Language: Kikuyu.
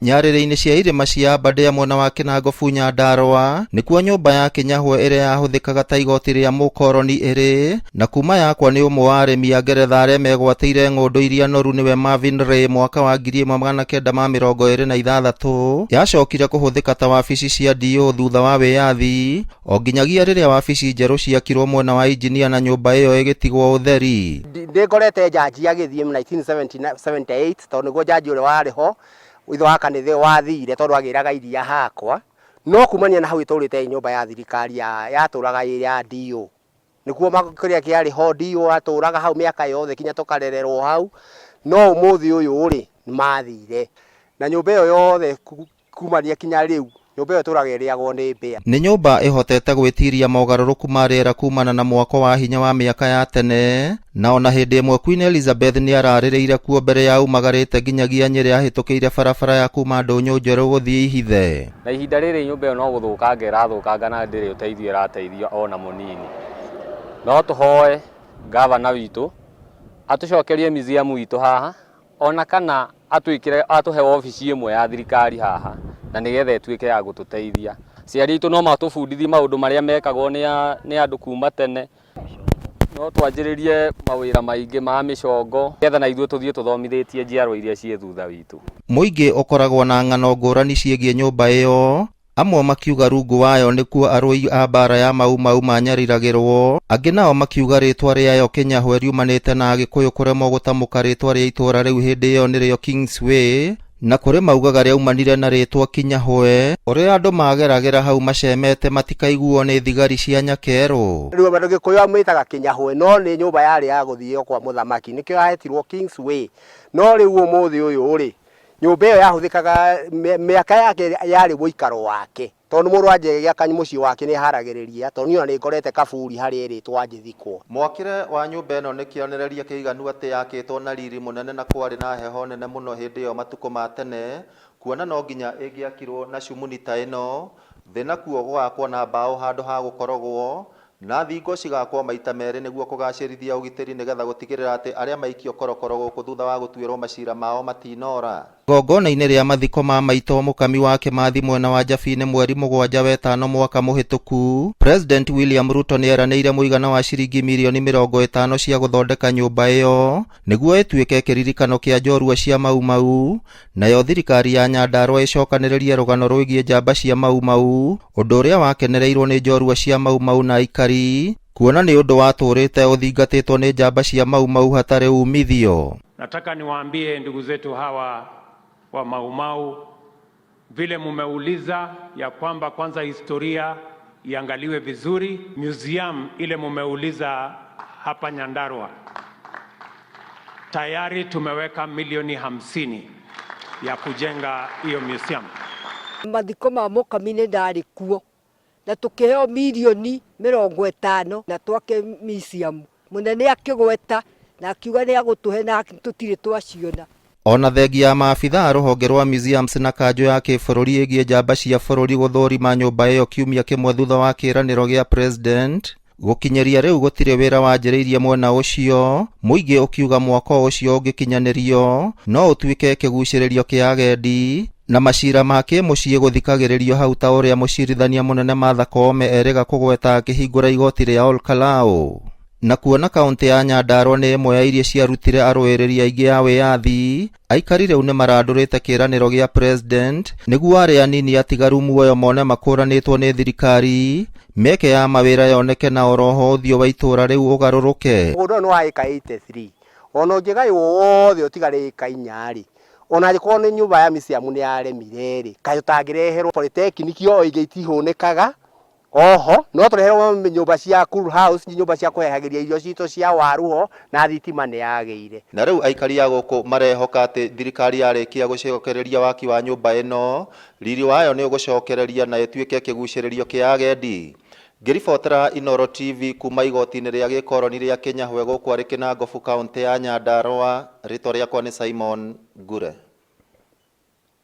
Nyarĩrĩ-inĩ cia irĩma cia Aberdare mwena wa Kinangofu Nyandarua nĩkuo nyũmba ya Kinyahwe ĩrĩa yahũthĩkaga ta igoti rĩa mũkoroni ĩrĩ, na kuma yakwa nĩ ũmwe wa arĩmi a Ngeretha arĩa megwatĩire ng'ũndũ iria noru nĩwe Marvin Ray mwaka wa 1926, yacokire kũhũthĩka ta wabici cia DO thutha wa wĩyathi o nginyagia rĩrĩa wabici njerũ ciakirwo mwena wa injinia na nyũmba ĩyo ĩgĩtigwo ũtheri. Ndĩngorete njanji agĩthiĩ 1978 tondũ nĩguo njanji ũrĩa warĩ ho ithe wa kanitha wathire tondũ agĩraga iria hakwa, no kumania na hau ĩtũrĩte ĩ nyũmba ya thirikari yatũraga ĩ ya DO, nĩkuo kĩrĩa kĩarĩ ho DO atũraga hau mĩaka yothe kinya tũkarererwo hau, no ũmũthĩ ũyũ rĩ nĩmathire na nyũmba ĩyo yothe kumania kinya rĩu nyũmba ĩyo ĩtũraga ĩrĩagwo nĩ mbĩa. Nĩ nyũmba ĩhotete gwĩtiria mogarũrũku ma rĩera kumana na mwako wa hinya wa mĩaka ya tene, na ona hĩndĩ ĩmwe Queen Elizabeth nĩ ararĩrĩire kuo mbere ya umagarĩte nginyagia Nyĩrĩ ahĩtũkĩire barabara ya kuma Ndũnyũ Njerũ gũthiĩ Ihithe. Na ihinda rĩrĩ nyũmba ĩyo no gũthũkanga ĩrathũkanga na ndĩrĩ ũteithio ĩrateithio ona mũnini. No tũhoe gavana witũ atũcokerie museum witũ haha, ona kana atwĩkĩre atũhe wabici ĩmwe ya thirikari haha, na nĩgetha ĩtuĩke ya gũtũteithia. Aciari aitũ no matũbundithie maũndũ marĩa mekagwo nĩ andũ kuma tene, no twanjĩrĩrie mawĩra maingĩ ma mĩcongo nĩgetha na ithuĩ tũthiĩ tũthomithĩtie njiarwa iria ciĩ thutha witũ. Mũingĩ ũkoragwo na ng'ano ngũrani ciĩgiĩ nyũmba ĩyo, amwe makiuga rungu wayo nĩkuo arũi a mbara ya Mau Mau manyariragĩrwo, angĩ nao makiuga rĩtwa rĩayo Kinyahwe riumanĩte na Agĩkũyũ kũremwo gũtamũka rĩtwa rĩa itũra rĩu hĩndĩ ĩyo nĩrĩo Kingsway, na kũrĩ maugaga rĩaumanire na rĩtwa Kinyahwe ũrĩa andũ mageragĩra hau macemete matikaiguo nĩ thigari cia Nyakerũ. Rĩu andũ Gĩkũyũ amĩtaga Kinyahwe, no nĩ nyũmba yarĩ ya gũthiĩ kwa mũthamaki, nĩkĩo yahetirwo Kingsway. No rĩu ũmũthĩ ũyũ rĩ, nyũmba ĩyo yahũthĩkaga mĩaka yake yarĩ mũikaro wake, tondũ mũndũ anjia gĩaka mũciĩ wake nĩ aharagĩrĩria, tondũ niĩ ona nĩ ngorete kaburi harĩa ĩrĩtwo anjĩthikwo. Mwakĩre wa nyũmba ĩno nĩ kĩonereria kĩiganu atĩ yakĩtwo na riri mũnene na kwarĩ na heho nene mũno hĩndĩ ĩyo matukũ ma tene, kuona no nginya ĩngĩakirwo na cumuni ta ĩno, thĩ nakuo gũgakwo na mbaũ handũ ha gũkorogwo, na thingo cigakwo maita merĩ nĩguo kũgacĩrithia ũgitĩri nĩgetha gũtigĩrĩra atĩ arĩa maikio korokoro gũkũ thutha wa gũtuĩrwo macira mao matinora. Igongona-inĩ rĩa mathiko ma maitũ mũkami wa Kĩmathi mwena wa Njabini mweri 7 wetano mwaka mũhĩtũku, President William Ruto nĩ eranĩire mũigana wa ciringi mirioni 50 cia gũthondeka nyũmba ĩyo nĩguo ĩtuĩke kĩririkano kĩa njorua cia Mau Mau, nayo thirikari ya Nyandarua ĩcokanĩrĩrie rũgano rwĩgiĩ njamba cia Mau Mau, ũndũ ũrĩa wakenereirwo nĩ njorua cia Mau Mau na aikari, kuona nĩ ũndũ watũrĩte ũthingatĩtwo nĩ njamba cia Mau Mau hatarĩ umithio. Nataka niwaambie ndugu zetu hawa wa Mau Mau, vile mumeuliza ya kwamba kwanza historia iangaliwe vizuri, museum ile mumeuliza hapa Nyandarua tayari tumeweka milioni 50 ya kujenga hiyo museum. Mathiko ma mũkami nĩ ndarĩ kuo na tũkĩheo mirioni 50 na twake museum. Mũnene akĩgweta na akiuga nĩ agũtũhe na tũtirĩ twaciona. Ona thengia ya maabitha a rũhonge rwa museums na kanjũ ya kĩbũrũri ĩgiĩ njamba cia bũrũri gũthũrima nyũmba ĩyo kiumia kĩmwe thutha wa kĩĩranĩro gĩa president, gũkinyĩria rĩu gũtirĩ wĩra wanjĩrĩirie mwena ũcio, mũingĩ ũkiuga mwako ũcio ũngĩkinyanĩrio no ũtuĩke kĩgucĩrĩrio kĩa agendi na macira ma kĩmũciĩ gũthikagĩrĩrio hau ta ũrĩa mũcirithania mũnene Martha Koome erĩga kũgweta akĩhingũra igoti rĩa Olkalau. Na kuona kaũntĩ ya Nyandarua nĩ ĩmwe ya iria ciarutire arũĩrĩri aingĩ a wĩyathi, aikari rĩu nĩ marandũrĩte kĩĩranĩro gĩa president nĩguo arĩa anini atigaru muoyo mone makũranĩtwo nĩ thirikari, mĩeke ya mawĩra yoneke na oroho ũthiũ wa itũũra rĩu ũgarũrũke. Mũgũnda ũyũ nĩ wa ĩka 83, ona ũngĩgaywo wothe ũtigare ĩka 4 rĩ, ona angĩkorwo nĩ nyũmba ya museum nĩ yaremire rĩ, kaĩ ũtangĩreherwo polytechnic o ĩngĩ itihũnĩkaga. Oho no tũreherwo nyũmba cia cool house, nyũmba cia kũhehagĩria irio citũ cia waru ho, na thitima nĩ yagĩire. Na rĩu aikari a gũkũ marehoka atĩ thirikari yarĩkia gũcokereria waki wa nyũmba ĩno, riri wayo nĩ ũgũcokereria na ĩtuĩke kĩgucĩrĩrio kĩa agendi. Ngĩribotera Inooro TV kuma igoti-inĩ rĩa gĩkoroni rĩa Kinyahwe gũkũ arĩ Kinangofu kaũntĩ ya Nyandarua, rĩtwa rĩakwa nĩ Simon Ngure.